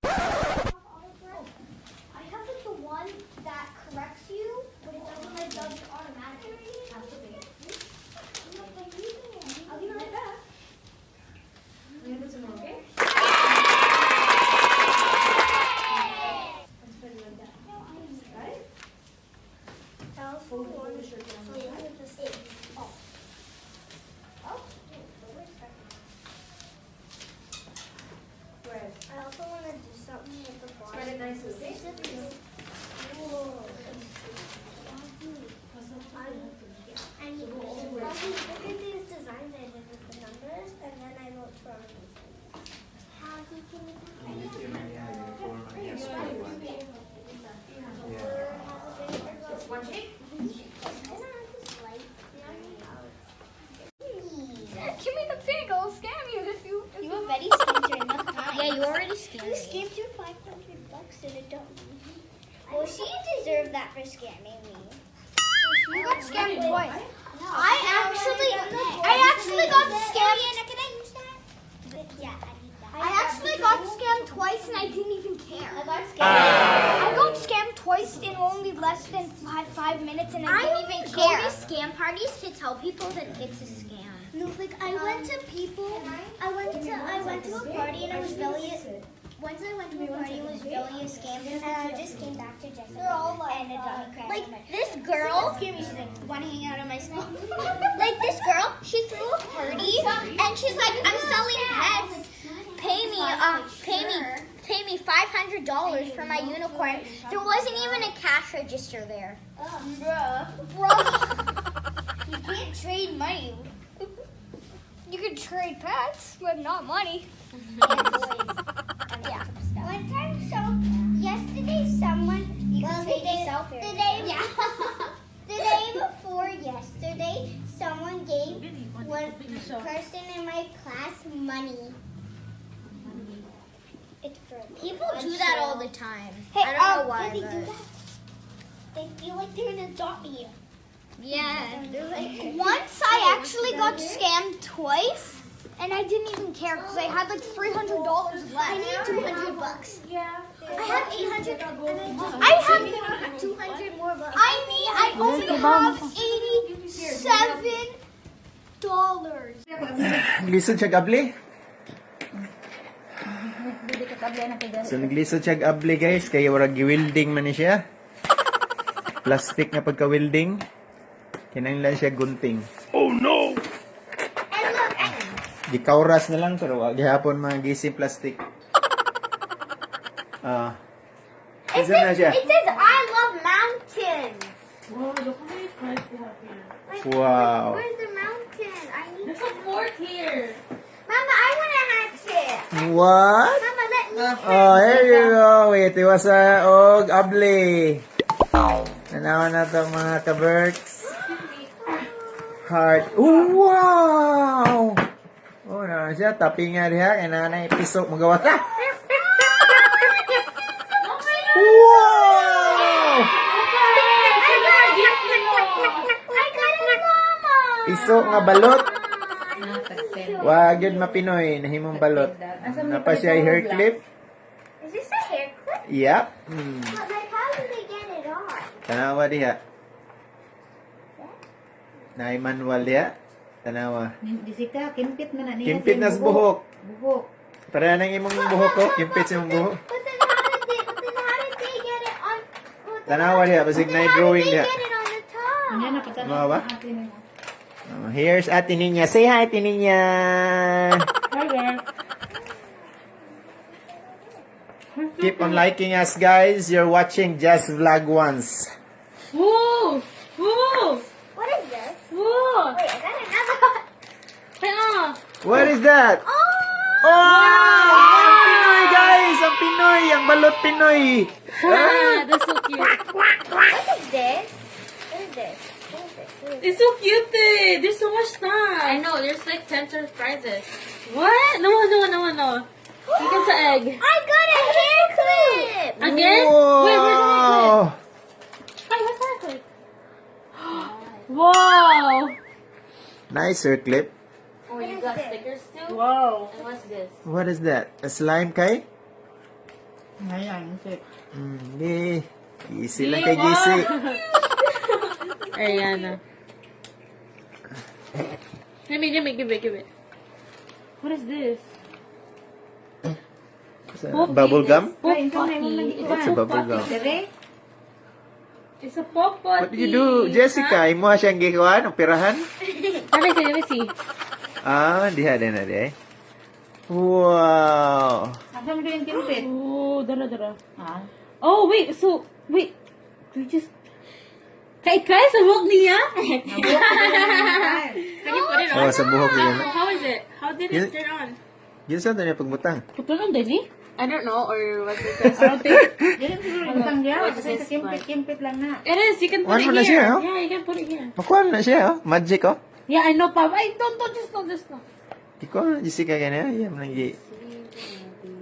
I have like the one that corrects you, but it doesn't like does it automatically. I'll give it right back. I'm gonna put some more, okay? Let's put it like that. Got it? Fold the shirt down like that. Oh. Oh, wait a second. Spread. I also want to do something with the Spread it nicely, okay? Whoa. I need Look at these designs I did with the numbers, and then I wrote for a reason. How do you Uniform ang iya school one. Yeah. One shake? Give me the pig. I'll scam you if you. If You already scammed her enough times. Yeah, you already scammed You me. scammed her $500 and it don't. Well, she deserved that for scamming me. You got scammed twice. I actually got scammed. Can I use that? Yeah, I need that. I actually got scammed twice and I didn't even care. I got scammed. I got scammed twice in only less than 5 minutes and I didn't even go care. to scam parties to tell people that it's a scam. No, like I went to people. I went to a party and it was really. Once I went to a party, it was really a scam, and I just came back to Jessica and a dummy crab. Like this girl, she's like, "Want to hang out at my school?" Like this girl, she threw a party and she's like, "I'm selling pets. Pay me $500 for my unicorn." There wasn't even a cash register there. Bruh. You can't trade money. You could trade pets, but not money. Yeah. One time, so yesterday, someone well, the day, yeah, the day before yesterday, someone gave one person in my class money. It's for People do that all the time. Hey, I don't know why why. they do but- that? They feel like they're an adopt me. Yeah. They're like, Once I actually got scammed twice, and I didn't even care because I had like $300 left. I need $200. Yeah. I have 800, and I just I have 200 more bucks. I need. I only have $87. Glisod siya abli. So naglisod siya abli, guys, kay wala gi-welding man ni siya. Plastic nga pagka-welding. Kinahanglan siya gunting. Oh no! And look, I, Gikauras na lang pero wa gihapon mga gising plastic. Ah. It Isa na says, siya. it says "I love mountains." Whoa, look how many cards they have here. Like, Wow. where's the mountain? I need. There's a fort here. Mama, I want to hatch it. What? Mama, let me. Oh, here you go. Wait, iwasa og abli. Tanawa na to, mga ka-Berks. Heart. Oh, wow! Oh, na siya. Tapi nga diha. Kaya na na ipisok magawa ta. Wow! I got a llama. Piso nga balot. Wag yun mapinoy. Nahimong balot. Napa siya hair clip. Is this a hair clip? Yep. But like, how do they get it on? Tanawa diha. Naay manual diha. Tanawa. Jessica, kimpit man na niya. Kimpit na sa buhok. Buhok. Para nang imong buhok ko, kimpit sa imong buhok. But then how did they get it on? But then Tanawa diha, basig but na then how did drawing they diha. get it on the top? Ano na patanaw Mga ba? ate nimo. Oh, here's Ate Ninya. Say hi, Ate Ninya. Hi there. Keep on liking us, guys. You're watching Just Vlog Once. Whoa! Whoa! What is this? Whoa! Wait, I got another one. Kaya! What is that? Oh! Oh! Ang Pinoy, guys! Ang Pinoy! Ang balot Pinoy! Ah, that's so cute. What is this? What is this? What is this? What is It's so cute eh. There's so much stuff. I know. There's like 10 surprises. What? No. You can sa egg. I got a hair clip! Again? Wait, where's the hair clip? Wow! Hi, what's that clip? Wow! Nice hair clip. Oh, you got stickers too? Wow. And what's this? What is that? A slime kay? Ayan, sit. Di. Easy lang kay Gisi. Ariana. Let me give it, give it. What is this? Bubble gum? Pop potty. It's It's a a pop bubble gum. potty. Dire? It's a pop potty. What did you do, Jessica? Imo siyang gikuan, operahan? Let me see, let me see. Ah, diha din na di. Wow. Asa mo yung kimpit? Oh, dara, dara. Ah. Oh, wait, so, wait. We just... Kay Kai, sa buhok niya? Can you put it on? Oh, sa buhok niya. How is it? How did it turn on? Yun saan niya pagbutang? Put on, Daddy? I don't know, or was it just... I don't think... Dili siguro yung butang diya. Kasi sa kimpit, kimpit lang na. It is, you can put One it mo na here. siya, oh. Yeah, you can put it here. Makuha na siya, oh. Magic, oh. Yeah, I know, Pop. Ay, don't, just don't, just don't. Ikaw na, Jessica, ganyan. Yan, lagi.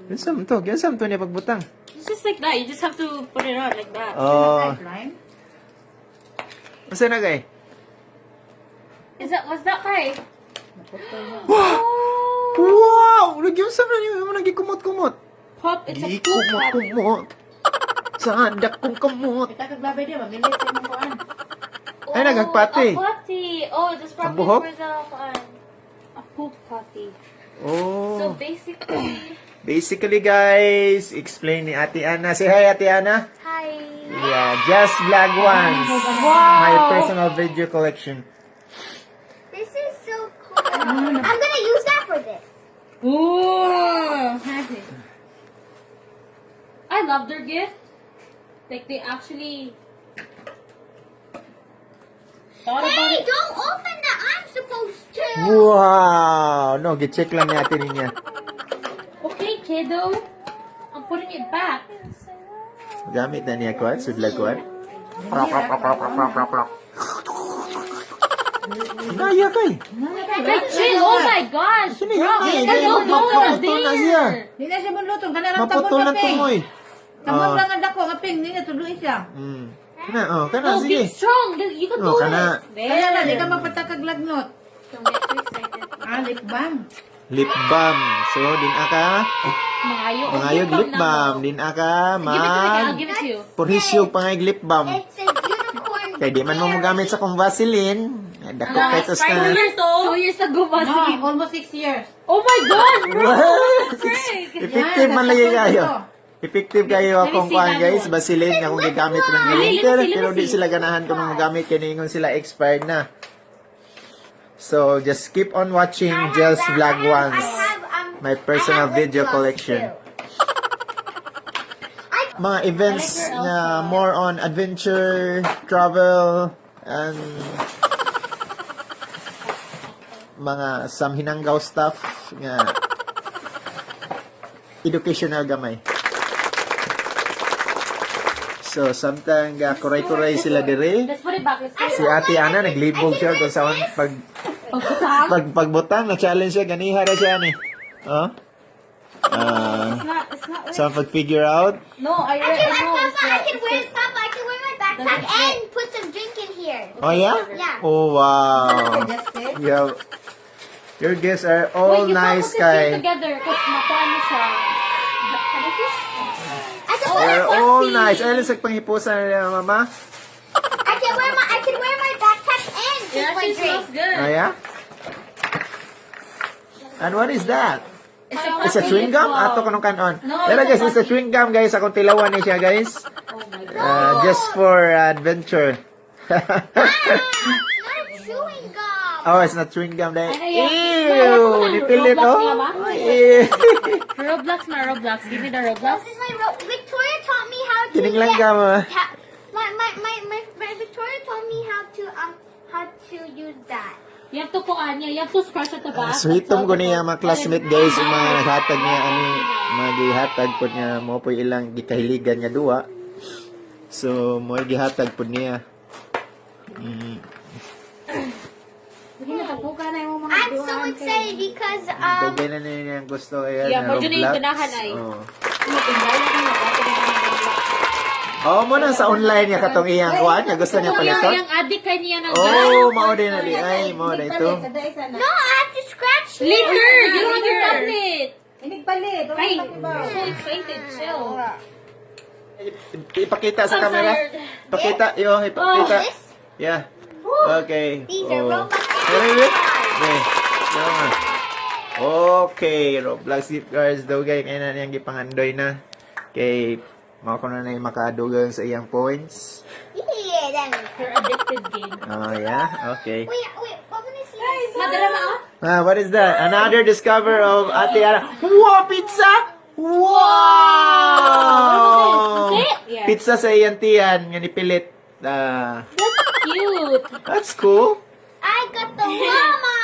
Yun saan to? Yun saan to niya pagbutang? It's just like that. You just have to put it on like that. Oh. Slime? Saan na kay? Is that, was that Kai? Wow! Lagi saan na niya? Mo lagi kumot-kumot. Pop, it's a poop potty. Kumot-kumot. Saan kong kamot? Kita kaglabay diya, mamilit sa imong kuan. Ay, nagagpati. A potty. Oh, this probably buhok? for the a poop potty. Oh. So basically, Basically, guys, explain ni Ate Ana. Say hi, Ate Ana. Hi. Yeah, just vlog once. My personal video collection. This is so cool. I'm gonna use that for this. Ooh, happy. I love their gift. Like they actually thought about Hey, it. don't open that. I'm supposed to. Wow! No, gi-check lang natin niya. Okay, kiddo. I'm putting it back. Gamit na niya kuan, sudla kuan. Krok, krok, krok, krok, krok, krok, krok. Naya kay. Like, chill. Oh my gosh. Sino Bro, yun? Eh, no, don't maputol na siya. there. Di na siya bunlutong, kana lang tabon Maputol ka na ping. tungoy. Tabon Ah. lang ang dako nga ping, di na tuloy siya. Kana, oh, kana, Oh, sige. be strong. You can Oh, do kana. it. There. Kaya lang, di ka mapatakag lagnot. Don't get too excited. Ah, lip balm. Lip balm. So, din aka, Mangayo. mangayog lip balm. Din aka, Give it to me. I'll mag... give it to you. Purhisyog pangayog lip balm. It's a unicorn. Kay di man mo mogamit sa kong Vaseline. Dako kay tos 2 na. years old. 2 years ago, No, Vaseline. almost 6 years. Oh my God, bro. What? Frick. Effective man lagi kayo. Effective kayo Let me akong see kuan that guys, one. Vaseline nga akong gigamit ng Let me see, winter, let me pero di see. sila ganahan kung mogamit kay niingon sila expired na. So just keep on watching I have Just that. Vlog I Ones. have, My personal I have lip video gloss collection. too. I Mga events I like your na more on adventure, travel, and mga some hinanggaw stuff nga educational gamay. So, samtang kuray-kuray sila dire, Let's put it back. Let's put it si Ate Ana naglibog siya kung saan pag Pagbutang. pag pagbutang na challenge siya ganiha ra siya ni. Oh. Ah, It's not. sa pag figure out No, I I can, I know. It's Papa, I the, can wear Papa, I can wear my backpack and put some drink in here. Oh yeah? Yeah. Oh wow. Just it. Yeah. Your guests are all Wait, you nice can't put this here kay. together kasi makuha mo siya. I can They wear are all nice. Ay, lisag panghipusan nila mama. I can wear my backpack and It keep my actually drink. smells good. Oh yeah? And what is that? It's a, It's a chewing gum? Ato kanong kanon. No, Pero it's a guys, it's a chewing gum guys. Akong tilawan ni siya guys. Oh my God. Just for adventure. Ah, it's not chewing gum. Oh, it's not chewing gum dahil. Ano yan? Ew! Nipilit, Roblox oh. nga ba? Ew. Roblox na Roblox. Give me the Roblox. This is my Victoria taught me how to Kining lang get, gum, ah. my Victoria taught me how to use that. You have to kuan niya. You have to scratch at the back. Sweetom ko niya mga classmate guys, yung mga naghatag niya ani, mga gihatag po niya mo po ilang gikahiligan nga duwa. So mo gihatag po niya. Sige na, tapuka na yung mga I'm so duaan kay- excited because Dugay na niya ang gusto kaya Yeah, na mo dyan na yung Roblox. ganahan ay. Oh. Oh, mo na sa online niya katong iyang kuan nga gusto niya Yung, paliton. yung addict kay niya ng Oh, mao din na di ay, mao na ito. Kada isa na. no, I have to scratch here. Later! You don't have your tablet! Inigpalit. Ay, so excited. Chill. Ipakita sa I'm camera. tired. Pakita, yo, ipakita. Oh, this? Yeah. Okay. These are Oh. Roblox Wait, wait, wait. Okay. Yo nga. Okay, Roblox gift cards daw guys. Kaya na niyang gipangandoy na. Kay mao ko na na yung makadugang sa iyang points. Yeah, that one. Her addicted game. Oh, yeah. Okay. Wait, wait, I wanna see this. Madala ma ah. Ah, what is that? Another discover of Ate Ara. Wow, pizza! Wow! What is this? Yeah. Pizza sa iyang tiyan nga nipilit. Ah, That's cute. that's cool. I got the llama!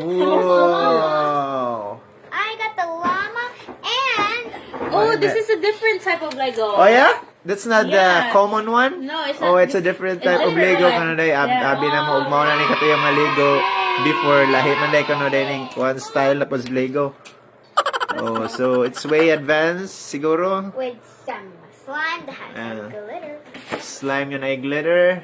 Wow. I got the llama and Oh, this is a different type of Lego. Oh yeah? That's not the Yeah. common one? No, it's Oh, not. it's a different type It's of Lego different. kano day. Ab Yeah. Abi na mo ug mao na ni katuyang mga Lego before lahi man day kano day ning one style na pos Lego. Oh, so it's way advanced siguro. with some slime that has some Ah. glitter. Slime yun ay glitter.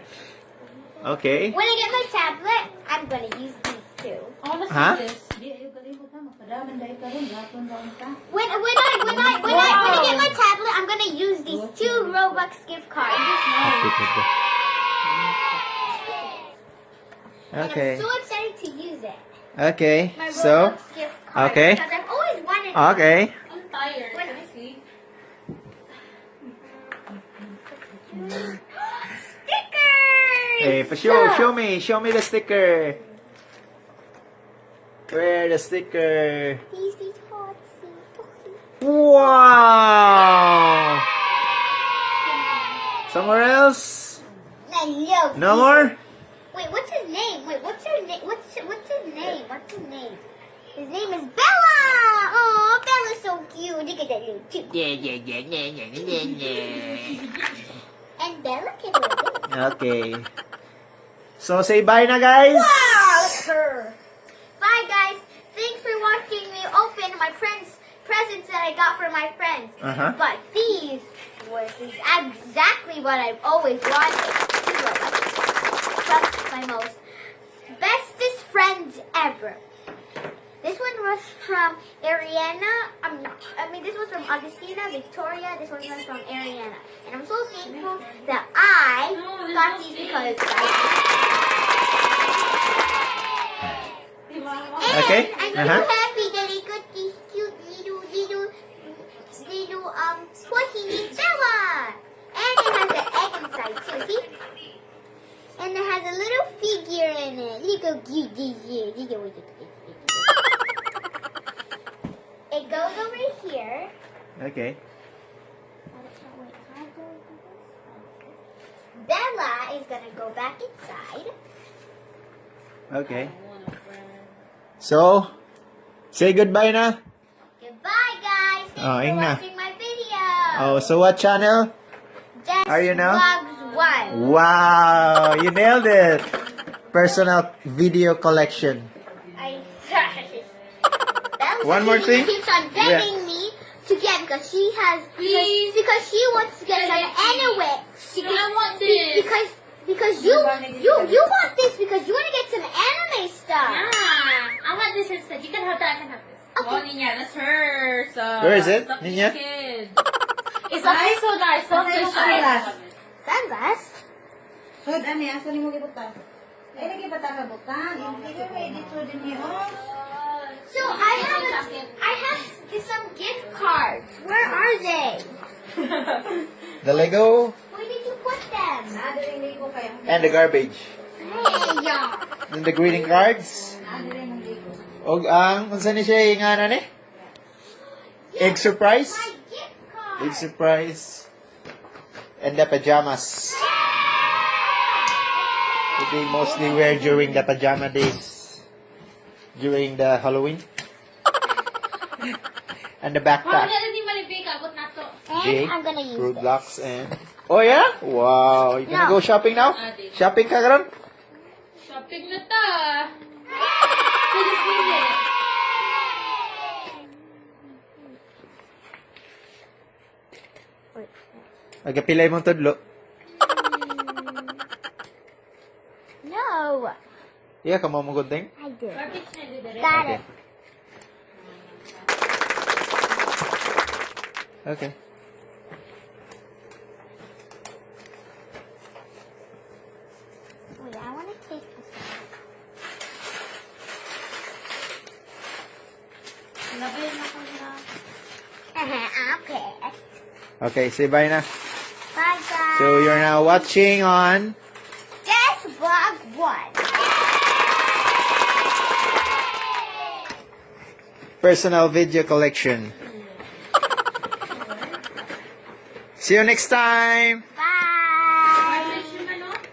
Okay. When I get my tablet, I'm gonna use these two. I wanna see Huh? this. Di ayo kalimot ha. Magpadaman dahil karon. Gapon raon ka. When I get my tablet, I'm gonna use these two Robux gift cards. And Okay. I'm so excited to use it. Okay. My So, Robux gift card. okay. Because I've always wanted one. Okay. I'm tired. Can I sleep? Stickers! Hey, for show me the sticker. Where the sticker? These hot seat. Wow! Somewhere else? I love No more? Wait, what's his name? Wait, what's her name? What's his name? What's his name? His name is Bella. Oh, Bella's so cute. Look at that little cute. Yeah. And Bella can wear this. Okay. So say bye na, guys. Wow, look at her. Bye, guys. Thanks for watching me open my friends' presents that I got for my friends. But these was exactly what I've always wanted. Two of them. From my most bestest friends ever. This one was from Ariana. Not, I mean, this was from Augustina, Victoria. This one was from Ariana. And I'm so thankful that I No, there's got no these space. because I And I'm so happy that I got this cute little plushie named Bella. And it has an egg inside too, see? And it has a little figure in it. Look how cute this is. Look how cute this is. It goes over here. Okay. Bella is gonna go back inside. Okay. So, say goodbye na. Goodbye, guys. Thanks Oh, for ing na. watching my video. Oh, so what channel? Jess Are you now? Vlogs 1. Wow, you nailed it. Personal video collection. I Bella One more thing? keeps on begging me to get because she has because she wants to get some anyway. Because, I want this. because you want this because you want to get some anime stuff. Yeah. I want this instead. You can have that. I can have this. Okay. Oh, Ninya, that's hers. Where is it, Stop being Ninya? a kid. It's actually so nice. So Asa imong shy. sunglass? Sunglass. Sud, ani, asa nimo gibutang? Ay, lagi ba ta ka butang? Hindi ko may dito din ni oh. So I have some gift cards. Where are they? The Lego Where did you put them? Naa diri ligo kay. and the garbage. Hey, y'all. And the greeting cards. Naa diri mong ligo. Og ang unsa ni siya yung nga ni? Egg surprise? My gift card. Egg surprise. And the pajamas. That they mostly wear during the pajama days. During the Halloween. And the backpack. And Jake, I'm gonna use fruit this. blocks and. Oh yeah? Wow. You gonna No. go shopping now? Shopping ka karon? Shopping na ta. So just leave it. Agapilay mong tudlo. No, Yeah, kamo mo gunting. I did. Garbage na dito. Got Okay. it. Okay. Wait, I want to take this one. Labay na ko na. Okay. Okay, say bye na. Bye, guys. So you're now watching on Death Vlog 1. Personal Video Collection. See you next time.